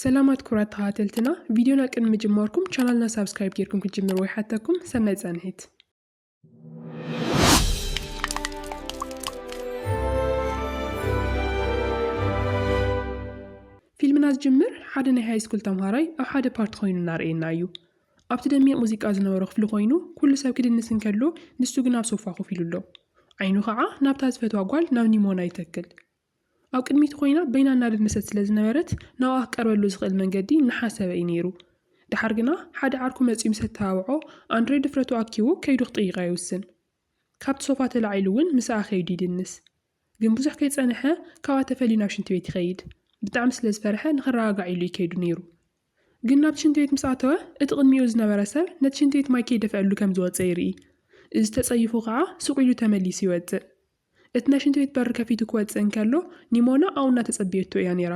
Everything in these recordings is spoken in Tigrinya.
ሰላማት ክቡራት ተኸታተልትና፣ ቪድዮና ቅድሚ ምጅማርኩም ቻናልና ሳብስክራይብ ጌርኩም ክትጅምርዎ ይሓተኩም። ሰናይ ጻንሒት። ፊልምና ዝጅምር ሓደ ናይ ሃይ ስኩል ተምሃራይ ኣብ ሓደ ፓርቲ ኮይኑ እናርእየና እዩ። ኣብቲ ደሚቕ ሙዚቃ ዝነበሮ ክፍሊ ኮይኑ ኩሉ ሰብ ክድንስ እንከሎ ንሱ ግን ኣብ ሶፋ ኮፍ ኢሉ ኣሎ። ዓይኑ ኸዓ ናብታ ዝፈትዋ ጓል ናብ ኒሞና ይተክል። ኣብ ቅድሚቱ ኮይና በይና እናደነሰት ስለ ዝነበረት ናብኣ ክቀርበሉ ዝኽእል መንገዲ እናሓሰበ እዩ ነይሩ። ደሓር ግና ሓደ ዓርኩ መጺኡ ምስ ኣተባብዖ ኣንድሬ ድፍረቱ ኣኪቡ ከይዱ ክጥይቓ ይውስን። ካብቲ ሶፋ ተላዒሉ እውን ምስኣ ከይዱ ይድንስ። ግን ብዙሕ ከይጸንሐ ካብኣ ተፈልዩ ናብ ሽንቲ ቤት ይኸይድ። ብጣዕሚ ስለ ዝፈርሐ ንኽረጋጋዕ ኢሉ እዩ ከይዱ ነይሩ። ግን ናብቲ ሽንቲ ቤት ምስ ኣተወ እቲ ቅድሚኡ ዝነበረ ሰብ ነቲ ሽንቲ ቤት ማይ ከይደፍአሉ ከም ዝወጸ ይርኢ። እዚ ተጸይፉ ከኣ ስቕ ኢሉ ተመሊሱ ይወጽእ። እቲ ናይ ሽንቲ ቤት በሪ ከፊቱ ክወጽእ እንከሎ ኒሞና ኣብኡ እናተጸበየቶ እያ ነይራ።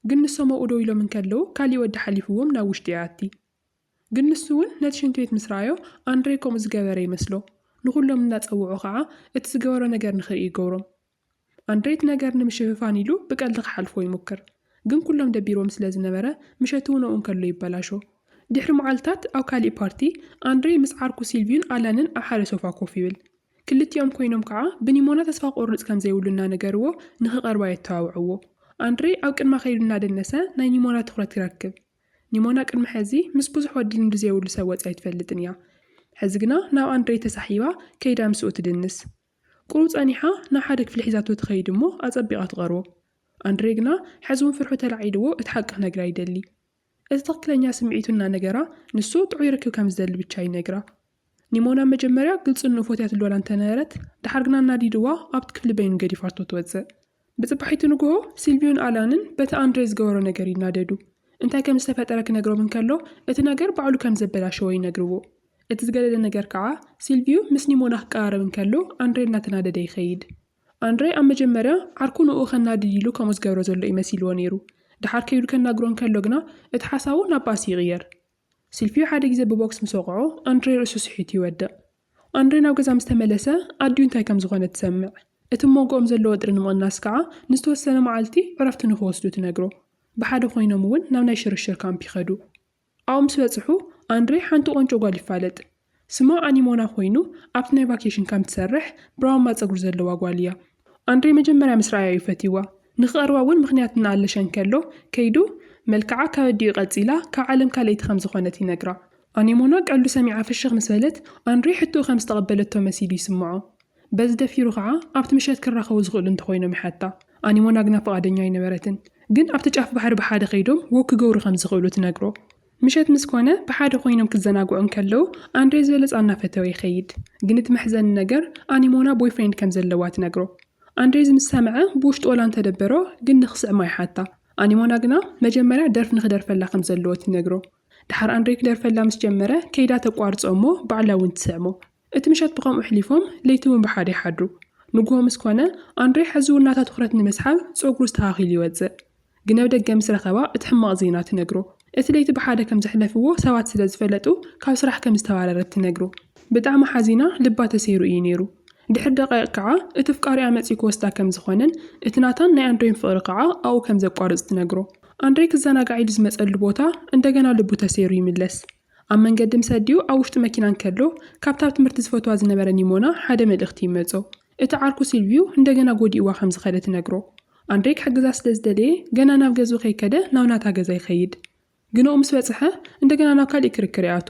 ግን ንሶም ኣብኡ ደው ኢሎም እንከለዉ ካሊእ ወዲ ሓሊፍዎም ናብ ውሽጢ ይኣቲ። ግን ንሱ እውን ነቲ ሽንቲ ቤት ምስ ረኣዮ ኣንድሬ ከምኡ ዝገበረ ይመስሎ። ንኹሎም እናጸውዑ ኸዓ እቲ ዝገበሮ ነገር ንኽርኢ ይገብሮም። ኣንድሬ እቲ ነገር ንምሽፍፋን ኢሉ ብቀልዲ ክሓልፎ ይሙክር። ግን ኩሎም ደቢሮም ስለ ዝነበረ ምሸት እውን ኣብኡ እንከሎ ይበላሾ። ድሕሪ መዓልታት ኣብ ካሊእ ፓርቲ ኣንድሬ ምስ ዓርኩ ሲልቪዩን ኣላንን ኣብ ሓደ ሶፋ ኮፍ ይብል። ክልቲኦም ኮይኖም ከዓ ብኒሞና ተስፋ ቆርጽ ከም ዘይብሉ እናነገርዎ ንኽቐርባ የተባብዕዎ። ኣንድሬ ኣብ ቅድማ ከይዱ እናደነሰ ናይ ኒሞና ትኹረት ይረክብ። ኒሞና ቅድሚ ሕዚ ምስ ብዙሕ ወዲ ልምዲ ዘይብሉ ሰብ ወጺኣ ኣይትፈልጥን እያ። ሕዚ ግና ናብ ኣንድሬ ተሳሒባ ከይዳ ምስኡ ትድንስ። ቁሩብ ጸኒሓ ናብ ሓደ ክፍሊ ሒዛቶ ትኸይድ እሞ ኣጸቢቓ ትቐርቦ። ኣንድሬ ግና ሕዚ እውን ፍርሑ ተላዒልዎ እቲ ሓቂ ክነግራ ይደሊ። እቲ ትኽክለኛ ስምዒቱ እናነገራ ንሱ ጥዑይ ርክብ ከም ዝደሊ ብቻ ይነግራ። ኒሞና መጀመርያ ግልጽ ንኡ ፈትያትሉ ዋላ እንተነበረት፣ ደሓር ግና እናዲድዋ ኣብቲ ክፍሊ በይኑ ገዲፋቶ ትወጽእ። ብጽባሒቱ ንግሆ ሲልቪዮን ኣላንን በቲ ኣንድሬ ዝገበሮ ነገር ይናደዱ። እንታይ ከም ዝተፈጠረ ክነግሮም እንከሎ እቲ ነገር ባዕሉ ከም ዘበላሸዎ ይነግርዎ። እቲ ዝገደደ ነገር ከዓ ሲልቪዮ ምስ ኒሞና ክቀራረብ እንከሎ ኣንድሬ እናተናደደ ይኸይድ። ኣንድሬ ኣብ መጀመርያ ዓርኩ ንኡ ከናድድ ኢሉ ከምኡ ዝገብሮ ዘሎ እዩ መሲልዎ ነይሩ። ደሓር ከይዱ ከናግሮ እንከሎ ግና እቲ ሓሳቡ ናብ ባእሲ ይቕየር። ሲልቪዮ ሓደ ግዜ ብቦክስ ምስ ወቕዖ ኣንድሬ ርእሱ ስሒቱ ይወድቕ። ኣንድሬ ናብ ገዛ ምስ ተመለሰ ኣዲኡ እንታይ ከም ዝኾነ ትሰምዕ። እቲ መንጎኦም ዘሎ ወጥሪ ንምቕናስ ከዓ ንዝተወሰነ መዓልቲ ዕረፍቲ ንኽወስዱ ትነግሮ። ብሓደ ኮይኖም እውን ናብ ናይ ሽርሽር ካምፕ ይኸዱ። ኣብኡ ምስ በጽሑ ኣንድሬ ሓንቲ ቆንጆ ጓል ይፋለጥ። ስማ ኣኒሞና ኮይኑ ኣብቲ ናይ ቫኬሽን ካምፕ ትሰርሕ ብራውንማ ጸጉሪ ዘለዋ ጓል እያ። ኣንድሬ መጀመርያ ምስ ረኣያ እዩ ፈትይዋ። ንኽቐርባ እውን ምኽንያት እናኣለሸ እንከሎ ከይዱ መልክዓ ካብ ኣዲኡ ቀጺላ ካብ ዓለም ካልኣይቲ ከም ዝኾነት ይነግራ። ኣኒሞና ቀልዱ ሰሚዓ ፍሽኽ ምስ በለት ኣንድሬ ሕቶኡ ከም ዝተቐበለቶ መሲሉ ይስምዖ። በዚ ደፊሩ ከዓ ኣብቲ ምሸት ክራኸቡ ዝኽእሉ እንተኾይኖም ይሓታ። ኣኒሞና ግና ፍቓደኛ ኣይነበረትን። ግን ኣብቲ ጫፍ ባሕሪ ብሓደ ከይዶም ወክ ክገብሩ ከም ዝኽእሉ ትነግሮ። ምሸት ምስ ኮነ ብሓደ ኮይኖም ክዘናግዑ እንከለዉ ኣንድሬ ዝበለጻ እናፈተወ ይኸይድ። ግን እቲ መሕዘኒ ነገር ኣኒሞና ቦይፍሬንድ ከም ዘለዋ ትነግሮ። ኣንድሬ እዚ ምስ ሰምዐ ብውሽጡ ወላ እንተደበሮ ግን ንኽስዕማ ይሓታ። ኣኒሞና ግና መጀመርያ ደርፊ ንኽደርፈላ ከም ዘለዎ ትነግሮ። ደሓር ኣንድሬ ክደርፈላ ምስ ጀመረ ከይዳ ተቋርጾ እሞ ባዕላ እውን ትስዕሞ። እቲ ምሸት ብኸምኡ ኣሕሊፎም ለይቲ እውን ብሓደ ይሓድሩ። ንግሆ ምስ ኮነ ኣንድሬ ሕዚ እውን ናታ ትኹረት ንምስሓብ ጸጉሩ ኣስተኻኺሉ ይወጽእ። ግን ኣብ ደገ ምስ ረኸባ እቲ ሕማቕ ዜና ትነግሮ። እቲ ለይቲ ብሓደ ከም ዘሕለፍዎ ሰባት ስለ ዝፈለጡ ካብ ስራሕ ከም ዝተባረረት ትነግሮ። ብጣዕሚ ሓዚና ልባ ተሰይሩ እዩ ነይሩ። ድሕሪ ደቃይቕ ከዓ እቲ ኣፍቃሪኣ መጺኡ ክወስዳ ከም ዝኾነን እቲ ናታን ናይ ኣንድሬን ፍቕሪ ከዓ ኣብኡ ከም ዘቋርጽ ትነግሮ። ኣንድሬ ክዘናጋዕ ኢሉ ዝመጸሉ ቦታ እንደገና ልቡ ተሰይሩ ይምለስ። ኣብ መንገዲ ምስ ኣዲኡ ኣብ ውሽጢ መኪና እንከሎ ካብታ ኣብ ትምህርቲ ዝፈትዋ ዝነበረ ኒሞና ሓደ መልእኽቲ ይመጾ። እቲ ዓርኩ ሲልቪዩ እንደገና ጎዲእዋ ከም ዝኸደ ትነግሮ። ኣንድሬ ክሕግዛ ስለ ዝደለየ ገና ናብ ገዝኡ ከይከደ ናብ ናታ ገዛ ይኸይድ። ግን ኣብኡ ምስ በጽሐ እንደገና ናብ ካሊእ ክርክር ይኣቱ።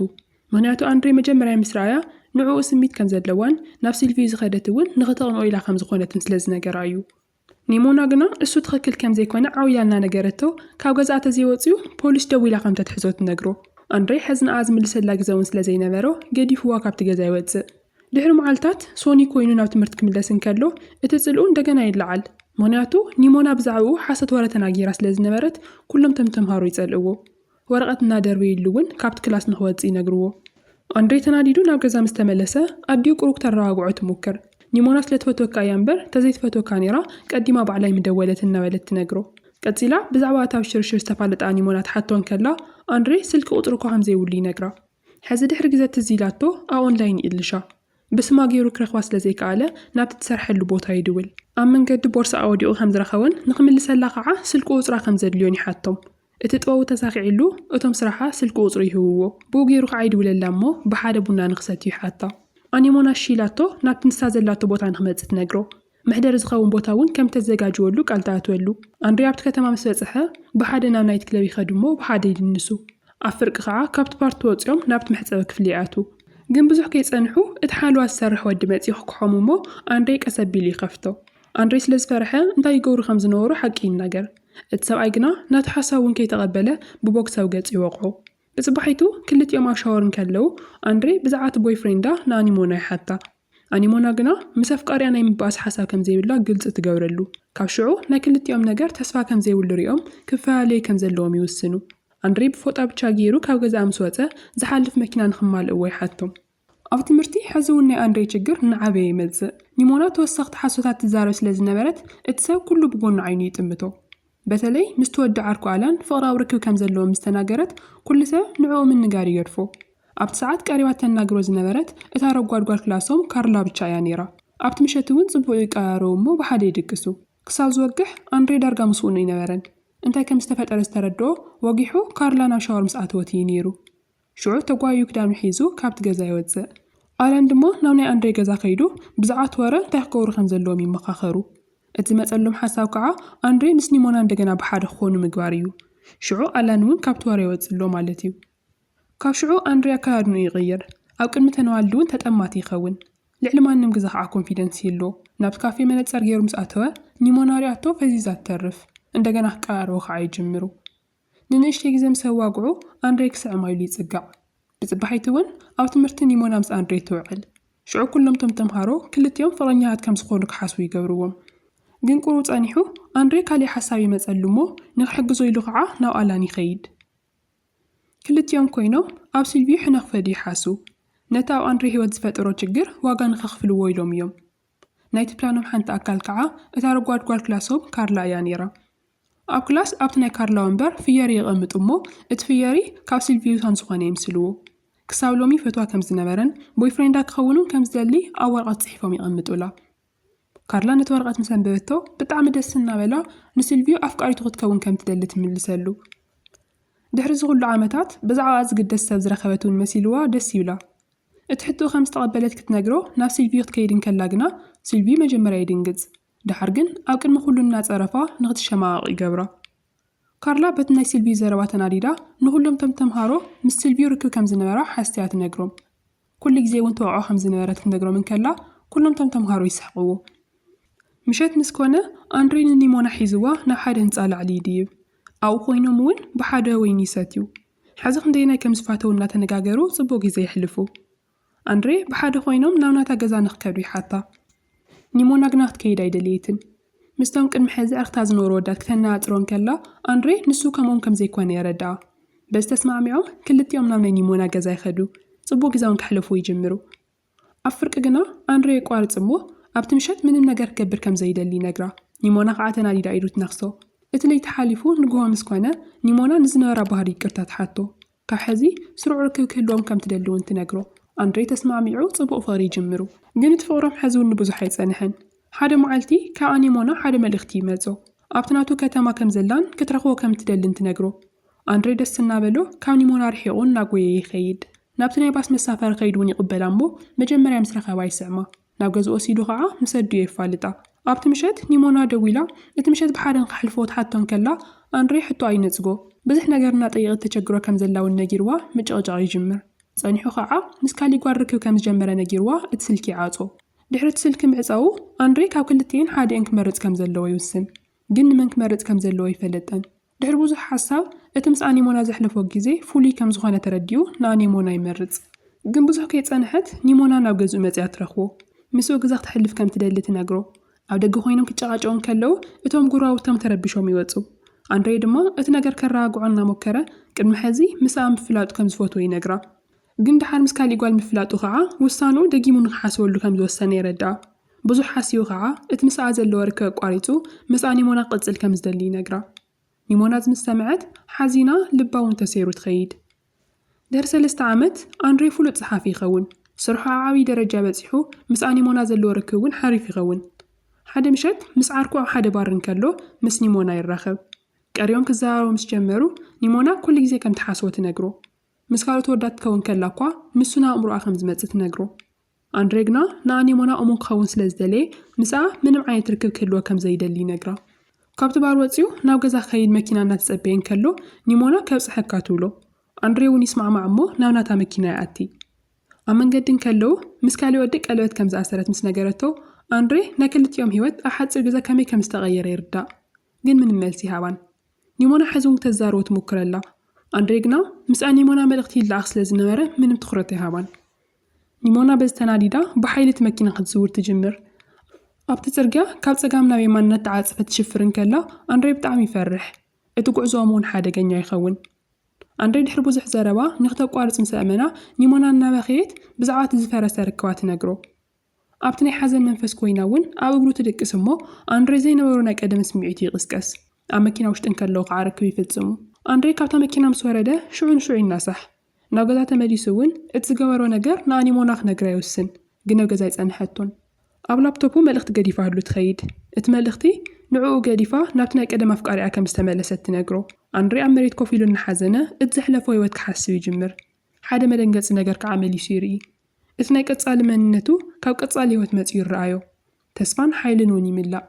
ምኽንያቱ ኣንድሬ መጀመርያ ምስ ረኣያ ንዕኡ ስሚት ከም ዘለዋን ናብ ሲልቪዩ ዝኸደት እውን ንኽተቕንኦ ኢላ ከም ዝኾነትን ስለ ዝነገራ እዩ። ኒሞና ግና እሱ ትኽክል ከም ዘይኮነ ዓው ኢላ እናነገረቶ ካብ ገዝኣ ተዘይወጽኡ ፖሊስ ደዊላ ከም ተትሕዞ ትነግሮ። ኣንድሬ ሕዚ ንኣ ዝምልሰላ ግዘ እውን ስለ ዘይነበሮ ገዲፍዋ ካብቲ ገዛ ይወጽእ። ድሕሪ መዓልታት ሶኒ ኮይኑ ናብ ትምህርቲ ክምለስ እንከሎ እቲ ጽልኡ እንደገና ይለዓል። ምኽንያቱ ኒሞና ብዛዕባኡ ሓሶት ወረ ተናጊራ ስለ ዝነበረት ኩሎም እቶም ተምሃሮ ይጸልእዎ። ወረቐት እናደርበይሉ እውን ካብቲ ክላስ ንኽወጽእ ይነግርዎ። ኣንድሬ ተናዲዱ ናብ ገዛ ምስ ተመለሰ ኣዲኡ ቁሩብ ክተረጋግዖ ትሙክር። ኒሞና ስለ ትፈትወካ እያ እምበር ተዘይትፈትወካ ነይራ ቀዲማ ባዕላ ኣይምደወለትን እናበለት ትነግሮ። ቀጺላ ብዛዕባ እታ ኣብ ሽርሽር ዝተፋለጣ ኒሞና ትሓቶ እንከላ ኣንድሬ ስልኪ ቁጽሪ እኳ ከም ዘይብሉ ይነግራ። ሕዚ ድሕሪ ግዘ ትዝ ኢላቶ ኣብ ኦንላይን ይእልሻ። ብስማ ገይሩ ክረኽባ ስለ ዘይከኣለ ናብቲ ትሰርሐሉ ቦታ ይድውል። ኣብ መንገዲ ቦርስኣ ወዲቑ ከም ዝረኸቦን ንኽምልሰላ ከዓ ስልኪ ቁጽራ ከም ዘድልዮን ይሓቶም። እቲ ጥበቡ ተሳኺዕሉ እቶም ስራሓ ስልኪ ቁፅሩ ይህብዎ። ብኡ ገይሩ ከዓ ይድውለላ እሞ ብሓደ ቡና ንክሰትዩ ይሓታ። ኣኒሞና እሺ ኢላቶ ናብቲ ንሳ ዘላቶ ቦታ ንክመፅእ ትነግሮ። መሕደሪ ዝኸውን ቦታ እውን ከም ተዘጋጅወሉ ቃል ትኣትወሉ። ኣንድሬ ኣብቲ ከተማ ምስ በፅሐ ብሓደ ናብ ናይት ክለብ ይኸዱ እሞ ብሓደ ይድንሱ። ኣብ ፍርቂ ከዓ ካብቲ ፓርቲ ወፂኦም ናብቲ መሕፀቢ ክፍሊ ይኣትዉ። ግን ብዙሕ ከይፀንሑ እቲ ሓለዋ ዝሰርሕ ወዲ መፂኡ ክክሖም እሞ ኣንድሬ ቀስ ኣቢሉ ይኸፍቶ። ኣንድሬ ስለ ዝፈርሐ እንታይ ይገብሩ ከም ዝነበሩ ሓቂ ይናገር። እቲ ሰብኣይ ግና ናቱ ሓሳብ እውን ከይተቐበለ ብቦክስ ኣብ ገፁ ይወቕዖ። ብፅባሒቱ ክልቲኦም ኣብ ሻወር እንከለዉ ኣንድሬ ብዛዕባ እቲ ቦይፍሬንዳ ንኣኒሞና ይሓታ። ኣኒሞና ግና ምስ ኣፍቃሪያ ናይ ምባኣስ ሓሳብ ከም ዘይብላ ግልፂ ትገብረሉ። ካብ ሽዑ ናይ ክልቲኦም ነገር ተስፋ ከም ዘይብሉ ሪኦም ክፈላለዩ ከም ዘለዎም ይውስኑ። ኣንድሬ ብፎጣ ብቻ ገይሩ ካብ ገዛ ምስ ወፀ ዝሓልፍ መኪና ንክማልእዎ ይሓቶም። ኣብ ትምህርቲ ሕዚ እውን ናይ ኣንድሬ ችግር እናዓበየ ይመፅእ። ኒሞና ተወሰኽቲ ሓሶታት ትዛረብ ስለ ዝነበረት እቲ ሰብ ኩሉ ብጎኒ ዓይኑ ይጥምቶ። በተለይ ምስ ትወዲ ዓርኩ ኣላን ፍቕራዊ ርክብ ከም ዘለዎም ምስ ተናገረት ኩሉ ሰብ ንዕኡ ምንጋር ይገድፎ። ኣብቲ ሰዓት ቀሪባ ተናግሮ ዝነበረት እታ ረጓድ ጓል ክላሶም ካርላ ብቻ እያ ነይራ። ኣብቲ ምሸት እውን ፅቡቕ ይቀራረቡ እሞ ብሓደ ይድቅሱ። ክሳብ ዝወግሕ ኣንድሬ ዳርጋ ምስኡ ኣይነበረን። እንታይ ከም ዝተፈጠረ ዝተረድኦ ወጊሑ ካርላ ናብ ሻወር ምስ ኣተወት እዩ ነይሩ። ሽዑ ተጓዩ ክዳኑ ሒዙ ካብቲ ገዛ ይወፅእ። ኣላን ድማ ናብ ናይ ኣንድሬ ገዛ ከይዱ ብዛዕባ እቲ ወረ እንታይ ክገብሩ ከም ዘለዎም ይመኻኸሩ። እቲ ዝመፀሎም ሓሳብ ከዓ ኣንድሬ ምስ ኒሞና እንደገና ብሓደ ክኾኑ ምግባር እዩ። ሽዑ ኣላን እውን ካብቲ ወረ ይወፅእ ኣሎ ማለት እዩ። ካብ ሽዑ ኣንድሬ ኣከዳድንኡ ይቕይር። ኣብ ቅድሚ ተነዋልዲ እውን ተጠማቲ ይኸውን። ልዕሊ ማንም ግዜ ከዓ ኮንፊደንስ ይህልዎ። ናብቲ ካፌ መነፀር ገይሩ ምስ ኣተወ ኒሞና ሪኣቶ ፈዚዛ ትተርፍ። እንደገና ክቀራረቡ ከዓ ይጅምሩ። ንንእሽተይ ግዜ ምስ ኣዋግዑ ኣንድሬ ክስዕማ ኢሉ ይፅጋዕ። ብፅባሒቱ እውን ኣብ ትምህርቲ ኒሞና ምስ ኣንድሬ ትውዕል። ሽዑ ኩሎም እቶም ተምሃሮ ክልቲኦም ፍቕረኛታት ከም ዝኾኑ ክሓስቡ ይገብርዎም። ግን ቁሩብ ፀኒሑ ኣንድሬ ካሊእ ሓሳብ ይመፀሉ እሞ ንክሕግዞ ኢሉ ከዓ ናብ ኣላን ይኸይድ። ክልቲኦም ኮይኖም ኣብ ሲልቪዩ ሕነ ክፈዱ ይሓሱ። ነቲ ኣብ ኣንድሬ ህይወት ዝፈጠሮ ችግር ዋጋ ንኸኽፍልዎ ኢሎም እዮም። ናይቲ ፕላኖም ሓንቲ ኣካል ከዓ እታ ረጓድ ጓል ክላሶም ካርላ እያ ነይራ። ኣብ ክላስ ኣብቲ ናይ ካርላ ወንበር ፍየሪ የቐምጡ እሞ እቲ ፍየሪ ካብ ሲልቪዩ ከም ዝኾነ የምስልዎ። ክሳብ ሎሚ ፈትዋ ከም ዝነበረን ቦይፍሬንዳ ክኸውን እውን ከም ዝደሊ ኣብ ወረቐት ፅሒፎም የቐምጡላ። ካርላ ነቲ ወረቐት ምስ ኣንበበቶ ብጣዕሚ ደስ እናበላ ንሲልቪዩ ኣፍቃሪቱ ክትከውን ከም ትደሊ ትምልሰሉ። ድሕሪ እዚ ኩሉ ዓመታት ብዛዕባኣ ዝግደስ ሰብ ዝረኸበት እውን መሲልዋ ደስ ይብላ። እቲ ሕቶ ከም ዝተቐበለት ክትነግሮ ናብ ሲልቪዩ ክትከይድ እንከላ ግና ሲልቪዩ መጀመርያ ይድንግፅ። ደሓር ግን ኣብ ቅድሚ ኩሉ እናፀረፋ ንክትሸማቐቕ ይገብራ። ካርላ በቲ ናይ ሲልቪዩ ዘረባ ተናዲዳ ንኩሎም እቶም ተምሃሮ ምስ ሲልቪዩ ርክብ ከም ዝነበራ ሓስትያ ትነግሮም። ኩሉ ግዜ እውን ተወዕዖ ከም ዝነበረት ክትነግሮም እንከላ ኩሎም እቶም ተምሃሮ ይስሕቕዎ። ምሸት ምስ ኮነ ኣንድሬ ንኒሞና ሒዝዋ ናብ ሓደ ህንፃ ላዕሊ ይድይብ። ኣብኡ ኮይኖም እውን ብሓደ ወይኒ ይሰትዩ። ሕዚ ክንደየናይ ከም ዝፋተው እናተነጋገሩ ፅቡቕ ግዜ የሕልፉ። ኣንድሬ ብሓደ ኮይኖም ናብ ናታ ገዛ ንክከዱ ይሓታ። ኒሞና ግና ክትከይድ ኣይደለየትን። ምስቶም ቅድሚ ሕዚ ዕርክታ ዝነበሩ ወዳት ክተነፃፅሮ እንከላ ኣንድሬ ንሱ ከምኦም ከም ዘይኮነ የረድኣ። በዚ ተስማዕሚዖም ክልቲኦም ናብ ናይ ኒሞና ገዛ ይኸዱ። ፅቡቕ ግዜ እውን ከሕልፉ ይጅምሩ። ኣብ ፍርቂ ግና ኣንድሬ የቋርፅ እሞ ኣብቲ ምሸት ምንም ነገር ክገብር ከም ዘይደሊ ይነግራ። ኒሞና ከዓ ተናዲዳ ኢዱ ትነኽሶ። እቲ ለይቲ ሓሊፉ ንግሆ ምስ ኮነ ኒሞና ንዝነበራ ባህሪ ይቅርታ ትሓቶ። ካብ ሕዚ ስሩዕ ርክብ ክህልዎም ከም ትደሊ እውን ትነግሮ። ኣንድሬ ተስማዕሚዑ ፅቡቕ ፍቕሪ ይጅምሩ። ግን እቲ ፍቕሮም ሕዚ እውን ንብዙሕ ኣይፀንሐን። ሓደ መዓልቲ ካብ ኣኒሞና ሓደ መልእኽቲ ይመጾ። ኣብቲ ናቱ ከተማ ከም ዘላን ክትረኽቦ ከም ትደልን ትነግሮ። ኣንድሬ ደስ እናበሎ ካብ ኒሞና ርሒቑ እናጎየ ይኸይድ። ናብቲ ናይ ባስ መሳፈሪ ከይዱ እውን ይቕበላ እሞ መጀመርያ ምስ ረኸባ ይስዕማ። ናብ ገዝኡ ወሲዱ ከዓ ምስ ኣዲኡ የፋልጣ። ኣብቲ ምሸት ኒሞና ደዊላ እቲ ምሸት ብሓደ ንክሕልፎ ትሓቶ እንከላ ኣንድሬ ሕቶ ኣይነጽጎ። ብዙሕ ነገር እናጠየቐት ተቸግሮ ከም ዘላ እውን ነጊርዋ ምጭቕጫቕ ይጅምር። ጸኒሑ ከዓ ምስ ካሊእ ጓል ርክብ ከም ዝጀመረ ነጊርዋ እቲ ስልኪ ይዓጾ። ድሕሪ እቲ ስልኪ ምዕጻዉ ኣንድሬ ካብ ክልቲኤን ሓደኤን ክመርጽ ከም ዘለዎ ይውስን። ግን ንመን ክመርጽ ከም ዘለዎ ኣይፈለጠን። ድሕሪ ብዙሕ ሓሳብ እቲ ምስ ኣኒሞና ዘሕለፎ ግዜ ፍሉይ ከም ዝኾነ ተረዲኡ ንኣኒሞና ይመርጽ። ግን ብዙሕ ከይጸንሐት ኒሞና ናብ ገዝኡ መጺኣ ትረኽቦ። ምስኡ ግዜ ክተሕልፍ ከም ትደሊ ትነግሮ። ኣብ ደገ ኮይኖም ክጨቓጨቑ እንከለዉ እቶም ጉራውቶም ተረቢሾም ይወጹ። ኣንድሬ ድማ እቲ ነገር ከረጋግዖ እናሞከረ ቅድሚ ሕዚ ምስኣ ምፍላጡ ከም ዝፈትዎ ይነግራ። ግን ደሓር ምስ ካሊእ ጓል ምፍላጡ ከዓ ውሳንኡ ደጊሙ ንክሓስበሉ ከም ዝወሰነ የረድኣ። ብዙሕ ሓሲቡ ከዓ እቲ ምስኣ ዘለዎ ርክብ ኣቋሪጹ ምስ ኣኒሞና ክቕጽል ከም ዝደሊ ይነግራ። ኒሞና እዚ ምስ ሰምዐት ሓዚና ልባ እውን ተሰይሩ ትኸይድ። ድሕሪ ሰለስተ ዓመት ኣንድሬ ፍሉጥ ጸሓፊ ይኸውን። ስርሑ ኣብ ዓብዪ ደረጃ በጺሑ ምስ ኣኒሞና ዘለዎ ርክብ እውን ሓሪፍ ይኸውን። ሓደ ምሸት ምስ ዓርኩ ኣብ ሓደ ባር እንከሎ ምስ ኒሞና ይራኸብ። ቀሪዮም ክዘራረቡ ምስ ጀመሩ፣ ኒሞና ኩሉ ግዜ ከም ትሓስቦ ትነግሮ። ምስ ካልኦት ወዳት ትከውን ከላ እኳ ንሱ ናብ ኣእምሮኣ ከም ዝመጽእ ትነግሮ። ኣንድሬ ግና ንኣ ኒሞና እሙን ክኸውን ስለ ዝደለየ፣ ምስኣ ምንም ዓይነት ርክብ ክህልዎ ከም ዘይደሊ ይነግራ። ካብቲ ባር ወጺኡ ናብ ገዛ ክኸይድ መኪና እናተጸበየ እንከሎ፣ ኒሞና ከብጽሐካ ትብሎ። ኣንድሬ እውን ይስማዕማዕ እሞ ናብ ናታ መኪና ይኣቲ። ኣብ መንገዲ እንከለዉ ምስ ካልእ ወዲ ቀለበት ከም ዝኣሰረት ምስ ነገረቶ፣ ኣንድሬ ናይ ክልቲኦም ህይወት ኣብ ሓጺር ግዜ ከመይ ከም ዝተቐየረ ይርዳእ። ግን ምንም መልሲ ይሃባን። ኒሞና ሕዚ እውን ክተዛርቦ ትሞክር ኣላ። ኣንድሬ ግና ምስኣ ኒሞና መልእኽቲ ይለኣኽ ስለ ዝነበረ ምንም ትኹረት ኣይሃባን። ኒሞና በዚ ተናዲዳ ብሓይሊ እቲ መኪና ክትዝውር ትጅምር። ኣብቲ ጽርግያ ካብ ጸጋም ናብ የማን እናተዓጸፈት ትሽፍር እንከላ ኣንድሬ ብጣዕሚ ይፈርሕ። እቲ ጉዕዞኦም እውን ሓደገኛ ይኸውን። ኣንድሬ ድሕሪ ብዙሕ ዘረባ ንክተቋርጽ ምስ ኣመና ኒሞና እናበኸየት ብዛዕባ እቲ ዝፈረሰ ርክባ ትነግሮ። ኣብቲ ናይ ሓዘን መንፈስ ኮይና እውን ኣብ እግሩ ትድቅስ እሞ ኣንድሬ ዘይነበሮ ናይ ቀደም ስምዒቱ ይቕስቀስ። ኣብ መኪና ውሽጢ እንከለዉ ከዓ ርክብ ይፍጽሙ። ኣንድሬ ካብታ መኪና ምስ ወረደ ሽዑ ንሽዑ ይናሳሕ። ናብ ገዛ ተመሊሱ እውን እቲ ዝገበሮ ነገር ንኣ ኒሞና ክነግራ ይውስን፣ ግን ኣብ ገዛ ኣይጸንሐቶን። ኣብ ላፕቶፑ መልእኽቲ ገዲፋ ህሉ ትኸይድ። እቲ መልእኽቲ ንዕኡ ገዲፋ ናብቲ ናይ ቀደም ኣፍቃሪኣ ከም ዝተመለሰት ትነግሮ። ኣንድሬ ኣብ መሬት ኮፍ ኢሉ እናሓዘነ እቲ ዘሕለፎ ህይወት ክሓስብ ይጅምር። ሓደ መደንገጺ ነገር ከዓ መሊሱ ይርኢ። እቲ ናይ ቀጻሊ መንነቱ ካብ ቀጻሊ ህይወት መጺኡ ይረኣዮ። ተስፋን ሓይልን እውን ይምላእ።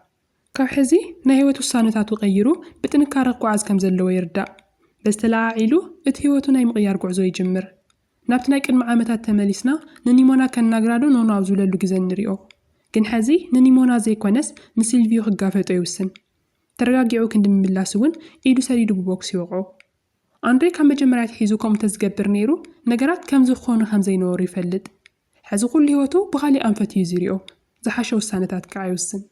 ካብ ሕዚ ናይ ህይወት ውሳነታቱ ቀይሩ ብጥንካረ ክጓዓዝ ከም ዘለዎ ይርዳእ። በዚ ተለዓዒሉ እቲ ህይወቱ ናይ ምቕያር ጉዕዞ ይጅምር። ናብቲ ናይ ቅድሚ ዓመታት ተመሊስና ንኒሞና ከናግራዶ ኖኖ ኣብ ዝብለሉ ግዜ ንሪኦ። ግን ሕዚ ንኒሞና ዘይኮነስ ንሲልቪዮ ክጋፈጦ ይውስን። ተረጋጊዑ ክንዲ ምምላስ እውን ኢዱ ሰዲዱ ብቦክስ ይወቕዖ። ኣንድሬ ካብ መጀመርያ ኣትሒዙ ከምኡ እንተዝገብር ነይሩ ነገራት ከምዚ ክኾኑ ከም ዘይነበሩ ይፈልጥ። ሕዚ ኩሉ ህይወቱ ብኻሊእ ኣንፈት እዩ ዝሪኦ። ዝሓሸ ውሳነታት ከዓ ይውስን።